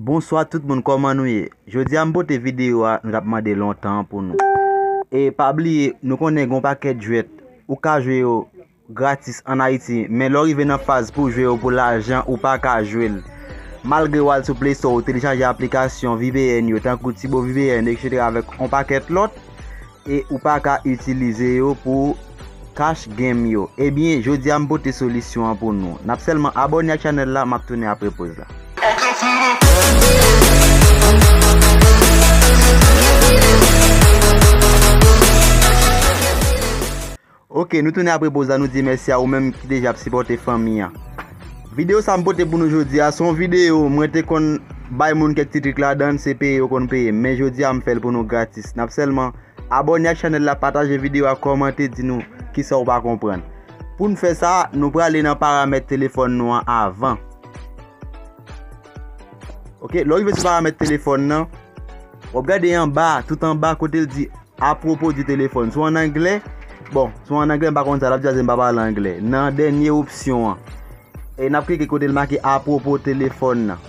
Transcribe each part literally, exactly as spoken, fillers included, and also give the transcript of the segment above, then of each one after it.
Bonswa tout moun, kòman nou ye? Jodi a m pote videyo a nou t ap mande lontan an pou nou. E pa bliye, nou konnen gen yon pakèt jwèt ou ka jwe yo gratis ann Ayiti, men lè w rive nan faz pou w jwe yo pou lajan, ou pa ka jwe l. Malgre w al sou Play Store, ou telechaje aplikasyon V P N yo, tankou Tibo V P N, etsetera, avèk yon pakèt lòt, e ou pa ka itilize yo pou cash game yo. Ebyen, jodi a m pote solisyon an pou nou. N ap sèlman abòne ak chanèl la, m ap tounen apre poz la. Ok, nou tounen apre poz la, nou di mèsi a ou menm ki deja ap sipòte fanmi an. Videyo sa m pote pou nou jodi a, se yon videyo mwen te konn bay moun kèk ti trik ladan l, se peye yo konn peye m, men jodi a m fè l pou nou gratis. N ap sèlman abòne ak chanèl la, pataje videyo a, kòmante, di nou kisa w pa konprann. Pou n fè sa, nou prale nan paramèt telefòn nou an avan. Ok, lè w rive sou paramèt telefòn nan, w ap gade anba, tout anba kote l di à propos du téléphone. Si w ann anglè, bon, si w ann anglè, m pa konn sa l ap di a, se m pa pale anglè. Nan dènye opsyon an, e n ap klike kote l make à propos téléphone nan.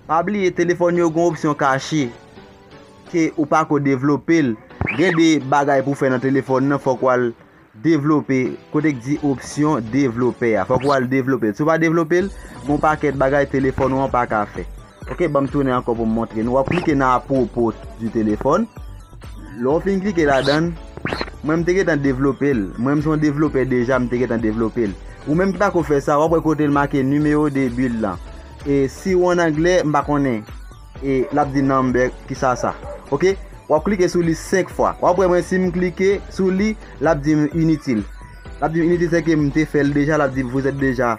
Pa bliye, telefòn yo gen opsyon kache ke ou pa ko devlope l. Gen de bagay pou fè nan telefòn nan, fòk w al devlope, kote k di opsyon devlopè a. Fòk ou al devlope l. Si w pa devlope l, gen yon pakèt bagay telefòn ou an pa ka fè. Ok, ban m tounen ankò pou m montre nou. W ap klike nan à propos du téléphone. Lè w fin klike ladan l, mwen m te gentan devlope l. Mwen m se yon devlopè deja, m te gentan devlope l. Ou menm ki pa ko fè sa, w ap wè kote l make numéro de build lan. E si w ann anglè, m pa konnen. E l ap di number, kisa sa. Ok? W ap klike sou li senk fwa. W ap wè mwen si m klike sou li, l ap di m inutile. L ap di m inutile, se ke m te fè l deja, l ap di vous êtes déjà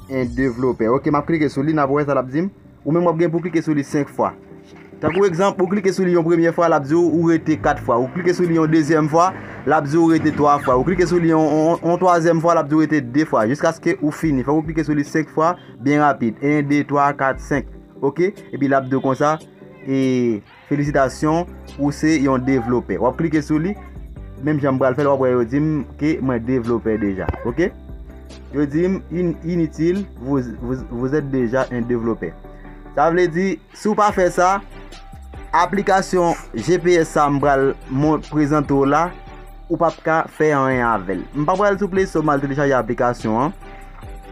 un développeur. Ok, m ap klike sou li, n ap wè sa l ap di m. Ou menm w ap gen pou w klike sou li senk fwa. Tankou egzanp, ou klike sou li yon premye fwa, l ap di w ou rete kat fwa. Ou klike sou li yon dezyèm fwa, l ap di w ou rete twa fwa. Ou klike sou li yon, yon, yon twazyèm fwa, l ap di w rete de fwa. Jiskaske ou fini. Fòk ou klike sou li senk fwa, byen rapid. En, de, twa, kat, senk. Ok? Epi l ap di w konsa, e, felisitasyon, ou se yon devlopè. W ap klike sou li, menm jan m pral fè l, w ap wè yo di m ke mwen devlopè deja. Ok? Yo di m, in-, inutile, vous, vous, vous êtes déjà un développeur. Sa vle di, si w pa fè sa, aplikasyon G P S sa m pral mon-, prezante w la, ou p ap ka fè anyen avè l. M pa pral sou Play Store, m al telechaje aplikasyon an.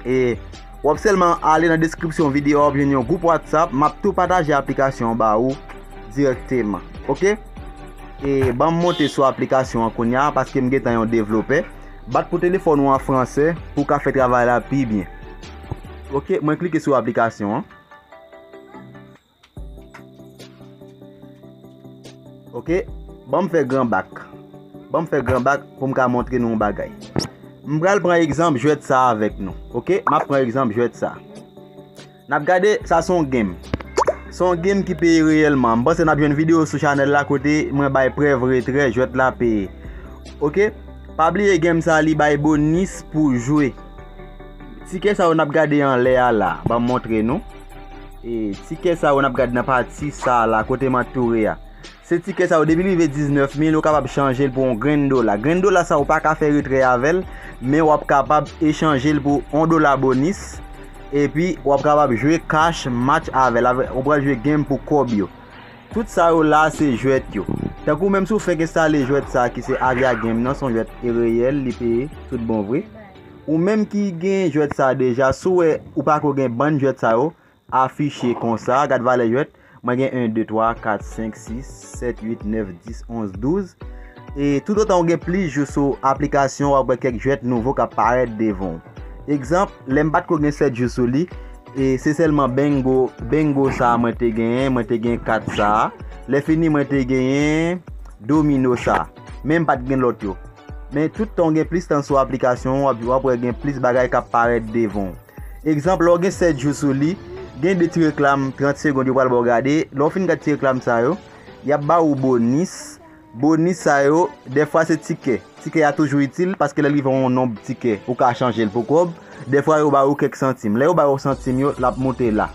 E w ap sèlman ale nan deskripsyon videyo a, w ap jwenn yon gwoup WhatsApp. M ap tou pataje aplikasyon an ba ou dirèkteman. Ok? E ban m monte sou aplikasyon an kounye a, paske m gentan yon devlopè. Bat pou telefòn ou an fransè pou w ka fè travay la pi byen. Ok, mwen klike sou aplikasyon an. Ok, ban m fè gran bak. Ban m fè gran bak pou m ka montre nou yon bagay. M pral pran egzanp jwèt sa avèk nou. Ok, m ap pran egzanp jwèt sa. N ap gade, sa se yon game. Se yon game ki peye reyèlman. M panse n ap jwenn videyo sou chanèl la kote mwen bay prèv retrè jwèt la peye. Ok, pa bliye game sa li bay bonis pou jwe. Tikè sa yo n ap gade anlè a la, ban m montre nou. E tikè sa yo n ap gade nan pati sa la, kote m antoure a. Se tikè sa yo, depi l rive diznèf mil, ou kapab chanje l pou yon grenn dola. Grenn dola sa yo, ou pa ka fè retrè avè l, men w ap kapab echanje l pou yon dola bonis. Epi, w ap kapab jwe cash match avè l. Avè, ou pral jwe game pou kòb yo. Tout sa yo la, se jwèt yo. Tankou menm si w fenk enstale jwèt sa ki se Avia Game nan, se yon jwèt e reyèl, li peye tout bon vre. Ou menm ki gen jwèt sa deja, si w wè ou pa ko gen bann jwèt sa yo, afiche konsa, gad valè jwèt. Mwen gen en, de, twa, kat, senk, sis, sèt, uit, nèf, dis, onz, douz. E toutotan w gen plis jou sou aplikasyon, w ap wè kèk jwèt nouvo k ap parèt devan w. Egzanp, lè m pa t ko gen sèt jou sou li, e se sèlman Bingo, Bingo sa a mwen te genyen, mwen te gen kat sa a. Lè fini, mwen te genyen Domino sa a. Men m pa t gen lòt yo. Men tout tan w gen plis tan sou aplikasyon an, w ap, w ap wè gen plis bagay k ap parèt devan w. Egzanp, lè w gen sèt jou sou li, gen de ti reklam trant segonn yo pral ba w gade. Lè w fin gad ti reklam sa yo, y ap ba ou bonis. Bonis sa yo, dèfwa se tikè. Tikè a toujou itil paske lè l rive yon nonb tikè, ou ka chanje l pou kòb. Dèfwa yo ba ou kèk santim. Lè yo ba ou santim yo, l ap monte la.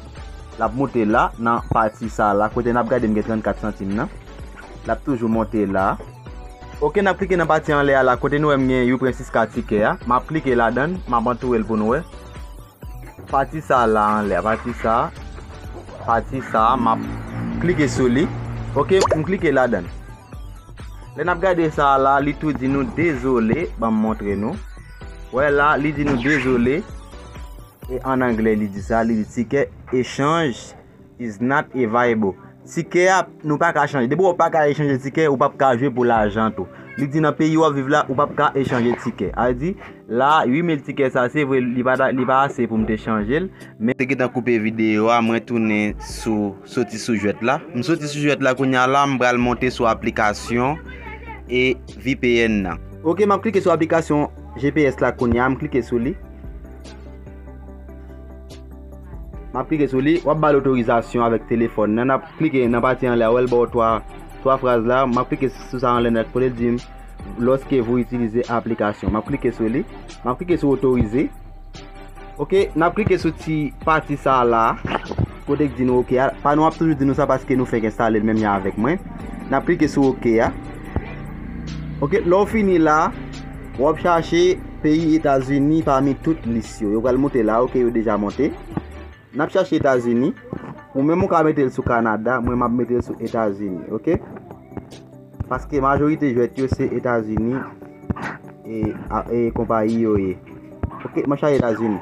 L ap monte la nan pati sa la. Kote n ap gade m gen trannkat santim nan. L ap toujou monte la. Ok, n ap klike nan pati anlè a la. Kote nou wè m gen You Prince Iska tikè a. M ap klike ladan l. M ap antoure l pou nou wè. Pati sa la anlè a, pati sa. Pati sa a, m ap klike sou li. Ok, m klike ladan l. Lè n ap gade sa a la, li tou di nou dezole, ban m montre nou. Wè la, li di nou dezole. E an anglè, li di sa, li di ticket exchange is not available. Tikè a, nou pa ka chanje. Depi w pa ka echanje tikè, ou p ap ka jwe pou lajan tou. Li di nan peyi w ap viv la, ou p ap ka echanje tikè. A di, la, uit mil tikè sa, se vre, li pa, li pa ase pou m te chanje l. Men te gentan koupe videyo a, mwen tounen sou, soti sou jwèt la. M soti sou jwèt la kounye a la, m pral monte sou aplikasyon e V P N nan. Ok, m ap klike sou aplikasyon G P S la kounye a, m klike sou li. M ap klike sou li, w ap ba l otorizasyon avèk telefòn nan. N ap klike nan pati anlè a, w wè l ba w twa, twa fraz la. M ap klike sou sa anlè nèt kote l di m, lorsque vous utilisez application. M ap klike sou li. M ap klike sou otorize. Ok, n ap klike sou ti pati sa a la. Kote k di nou ok a. Pa nou ap toujou di nou sa paske nou fèk enstale l menm jan avèk mwen. N ap klike sou ok a. Ok, lè w fini la, w ap chache peyi Etazini pami tout lis yo. Yo pral monte la, ok, yo deja monte. N ap chache Etazini. Ou menm ou ka mete l sou Kanada, mwen m ap mete l sou Etazini, ok? Paske majorite jwèt yo se Etazini e, a, e konpayi yo ye. Ok, m ap chache Etazini.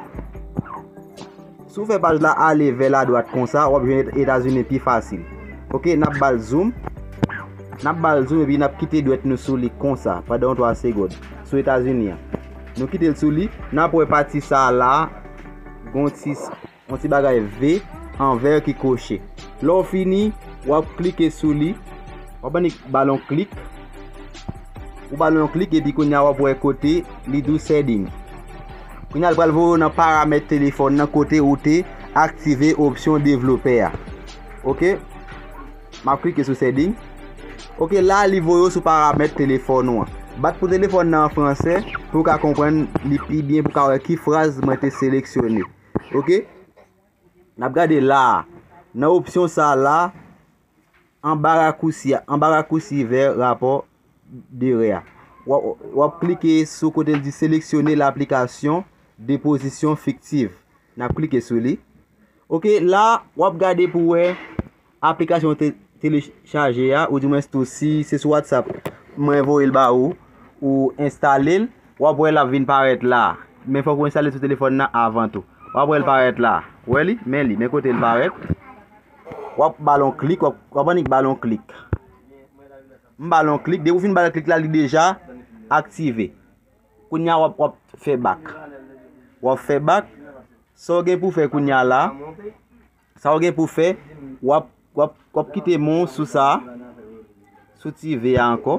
Si w fè paj la ale vè ladwat konsa, w ap jwenn Etazini pi fasil. Ok, n ap ba l zoom. N ap ba l zoom epi n ap kite dwèt nou sou li konsa pandan yon twa segonn. Sou Etazini an. Nou kite l sou li, n ap wè pati sa a la, gon ti, yon ti bagay V an vè ki koche. Lè w fini, w ap klike sou li, w ap annik ba l yon klik. Ou ba l yon klik epi kounye a w ap wè kote li di w setting. Kounye a l pral voye w nan paramèt telefòn nan kote ou te aktive opsyon devlopè a. Ok? M ap klike sou setting. Ok, la li voye w sou paramèt telefòn ou an. Bat pou telefòn nan an fransè pou w ka konprann li pi byen, pou w ka wè ki fraz mwen te seleksyone. Ok? N ap gade la a. Nan opsyon sa a la, anba rakousi a, anba rakousi vè rapò de rè a. W ap, w ap klike sou kote l di sélectionner l'application de position fictive. N ap klike sou li. Ok, la, w ap gade pou w wè aplikasyon te, telechaje a, oudimwens tou si se sou WhatsApp mwen voye l ba ou, ou enstale l, w ap wè l ap vin parèt la. Men fòk ou enstale l sou telefòn nan avan tou. W ap wè l parèt la. Wè li? Men li, men kote l parèt. W ap ba l yon klik, w ap, w ap annik ba l yon klik. M ba l yon klik, depi w fin ba l klik la, li deja aktive. Kounye a w ap, w ap fè bak. W ap fè bak. Sa w gen pou fè kounye a la, sa w gen pou fè, w ap, w ap, w ap kite men w sou sa, sou ti V a ankò.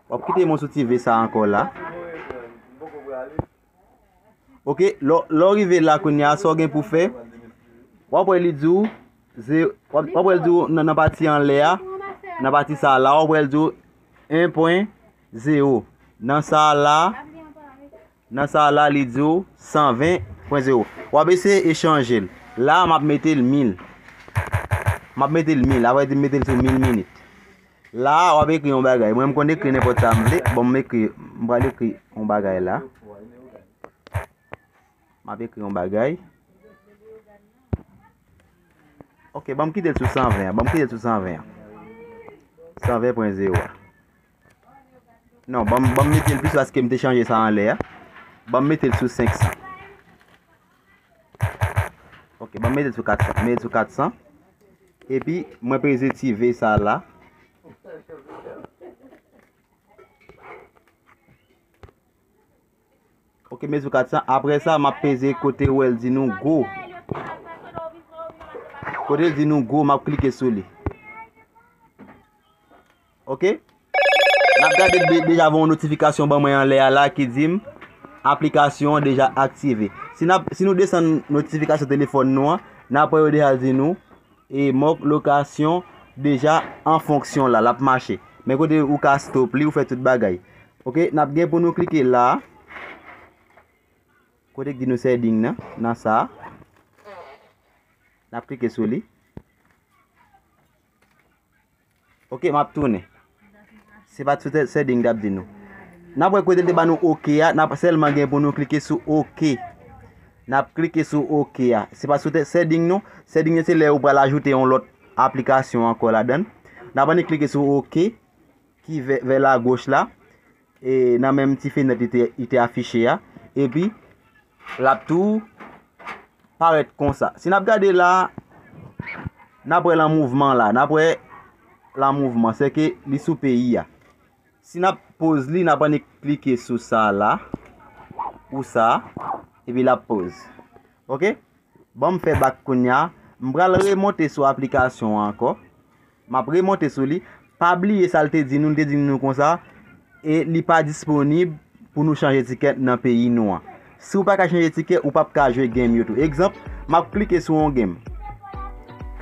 W ap kite men w sou ti V sa ankò la. Ok, lè w, lè w rive la kounye a, sa w gen pou fè, w ap wè li di w, ze-, w ap, w ap wè li di w nan, nan pati anlè a, nan pati sa a la, w ap wè li di w en pwen zewo. Nan sa a la, nan sa a la, li di w san ven pwen zewo. W ap eseye echanje l. La, m ap mete l mil. M ap mete l mil, apre di m mete l sou mil minit. La, w ap ekri yon bagay. Mwen, m konn ekri nenpòt sa m vle. Bon, m ekri, m pral ekri yon bagay la. M ap ekri yon bagay. Ok, ban m kite l sou san ven an. Ban m kite l sou san ven an. San ven pwen zewo a. Non, ban m, ban m mete l plis paske m te chanje sa anlè a. Ban m mete l sou senk san. Ok, ban m mete l sou kat san. Mete l sou kat san. Epi, mwen peze ti V sa la. Ok, mete sou kat san. Apre sa, m ap peze kote ou wè l di nou go. Kote l di nou go, m ap klike sou li. Ok? N ap gade de-, deja voye yon notifikasyon ban mwen anlè a la ki di m aplikasyon an deja aktive. Si n ap, si nou desann notifikasyon telefòn nou an, n ap wè yo deja di nou e mòk lokasyon deja an fonksyon la, l ap mache. Men kote ou ka stop li, ou fè tout bagay. Ok, n ap gen pou nou klike la. Kote k di nou setting nan, nan sa. N ap klike sou li. Ok, m ap tounen. Se pa t sou setting t ap di nou. N ap wè kote l te ba nou ok a, n ap sèlman gen pou nou klike sou ok. N ap klike sou OK a. Se pa sou te- setting non. Setting se lè ou pral ajoute yon lòt aplikasyon ankò ladan l. N ap annik klike sou OK ki vè, vè lagoch la. E nan menm ti fenèt li te, li te afiche a. Epi l ap tou parèt konsa. Si n ap gade la, n ap wè l an mouvman la. N ap wè l an mouvman. Se ke li sou peyi a. Si n ap poz li, n ap annik klike sou sa la, ou sa, epi l ap poz. Oke? Ban m fè bak kounye a. M pral remonte sou aplikasyon an ankò. M ap remonte sou li. Pa bliye sa l te di nou, l te di nou konsa, e li pa disponib pou nou chanje tikè nan peyi nou an. Si w pa ka chanje tikè, ou p ap ka jwe game yo tou. Egzanp, m ap klike sou yon game.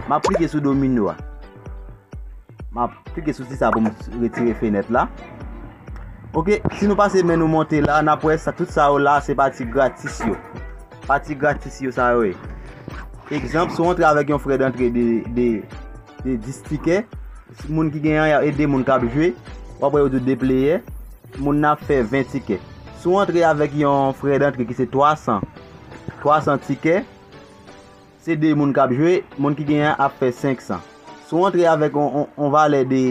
M ap klike sou domino a. M ap klike sou ti sa pou m retire fenèt la. Oke, si nou pase men nou monte la, n ap wè sa, tout sa yo la, se pati gratis yo. Pati gratis yo sa yo ye. Egzanp, si w antre avèk yon frè dantre de, de, de dis tikè, moun ki genyen an, e de moun k ap jwe, w ap wè yo di w de player, moun nan ap fè ven tikè. Si w antre avèk yon frè dantre ki se twa san, twa san tikè, se de moun k ap jwe, moun ki genyen an ap fè senk san. Si w antre avèk on, on, on valè de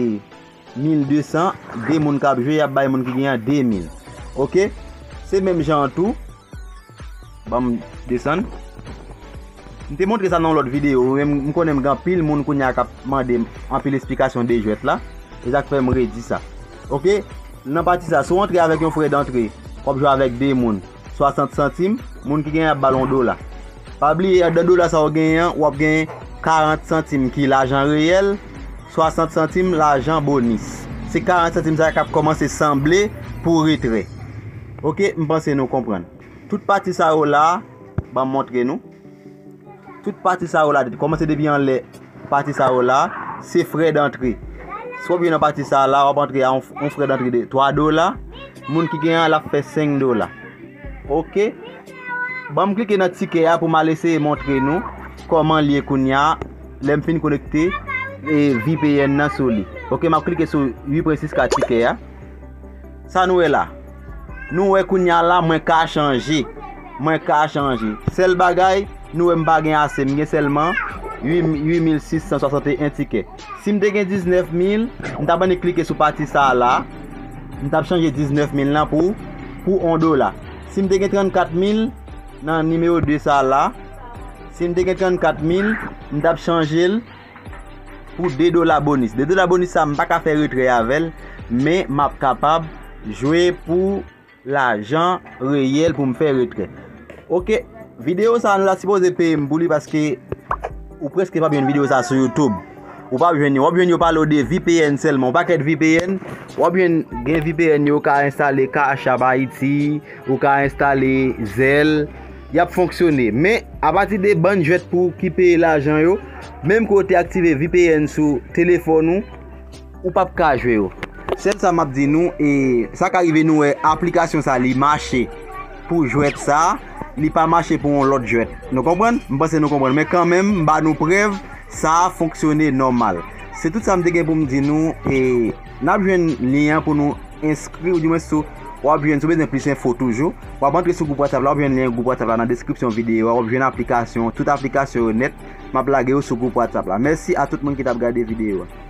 mil de san, de moun k ap jwe, y ap bay moun ki genyen an de mil. Oke? Se menm jan an tou. Ban m desann. M te montre sa nan yon lòt videyo. M, m konnen m gen anpil moun kounye a k ap mande m anpil esplikasyon de jwèt la. E sa k fè m redi sa. Oke? Nan pati sa, si w antre avèk yon frè dantre, w ap jwe avèk de moun, swasant santim, moun ki genyen ap ba l yon dola. Pa bliye, anndan dola sa w genyen an, w ap genyen karant santim ki lajan reyèl, swasant santim lajan bonis. Se karant santim sa k ap kòmanse sanble pou retrè. Oke, m panse nou konprann. Tout pati sa yo la, ban m montre nou. Tout pati sa yo la, kòmanse depi anlè pati sa yo la, se frè dantre. Si w ap jwe nan pati sa la, w ap antre a yon, yon frè dantre de twa dola. Moun ki genyen an, l ap fè senk dola. Oke. Ban m klike nan tikè a pou m al eseye montre nou kòman l ye kounye a, lè m fin konekte, e, V P N nan sou li. Oke, m ap klike sou uit pwen sis ka tikè a. Sa nou wè la. Nou wè kounye a la, mwen ka chanje. Mwen ka chanje. Sèl bagay, nou wè m pa gen ase. M gen sèlman uit, uit mil sis san swasanteyen tikè. Si m te gen diznèf mil, m t ap annik klike sou pati sa a la. M t ap chanje diznèf mil lan pou, pou yon dola. Si m te gen trannkat mil, nan nimewo de sa a la. Si m te gen trannkat mil, m t ap chanje l pou de dola bonis. De dola bonis sa, m pa ka fè retrè avè l, men m ap kapab jwe pou lajan reyèl pou m fè retrè. Oke, videyo sa a, nou ta sipoze peye m pou li paske ou prèske p ap jwenn videyo sa a sou YouTube. Ou p ap jwenn yo. W ap jwenn yo pale w de V P N sèlman. Yon pakèt V P N, w ap jwenn gen V P N yo ka enstale Cash App Haiti, ou ka enstale Zelle, y ap fonksyone. Men, apati de bann jwèt pou ki peye lajan yo, menm ke w te aktive V P N sou telefòn ou, ou p ap ka jwe yo. Sèl sa m ap di nou, e sa ka rive nou wè aplikasyon sa li mache pou jwèt sa, li pa mache pou yon lòt jwèt. Nou konprann? M panse nou konprann. Men kanmenm, m ba nou prèv, sa fonksyone nòmal. Se tout sa m te gen pou m di nou, e n ap jwenn lyen an pou nou enskri, oudimwen si w ap jwenn, si w bezwen plis enfo toujou, w ap antre sou gwoup WhatsApp la, w ap jwenn lyen gwoup WhatsApp la nan deskripsyon videyo a, w ap jwenn aplikasyon, tout aplikasyon yo nèt, m ap lage yo sou gwoup WhatsApp la. Mèsi a tout moun ki t ap gade videyo a.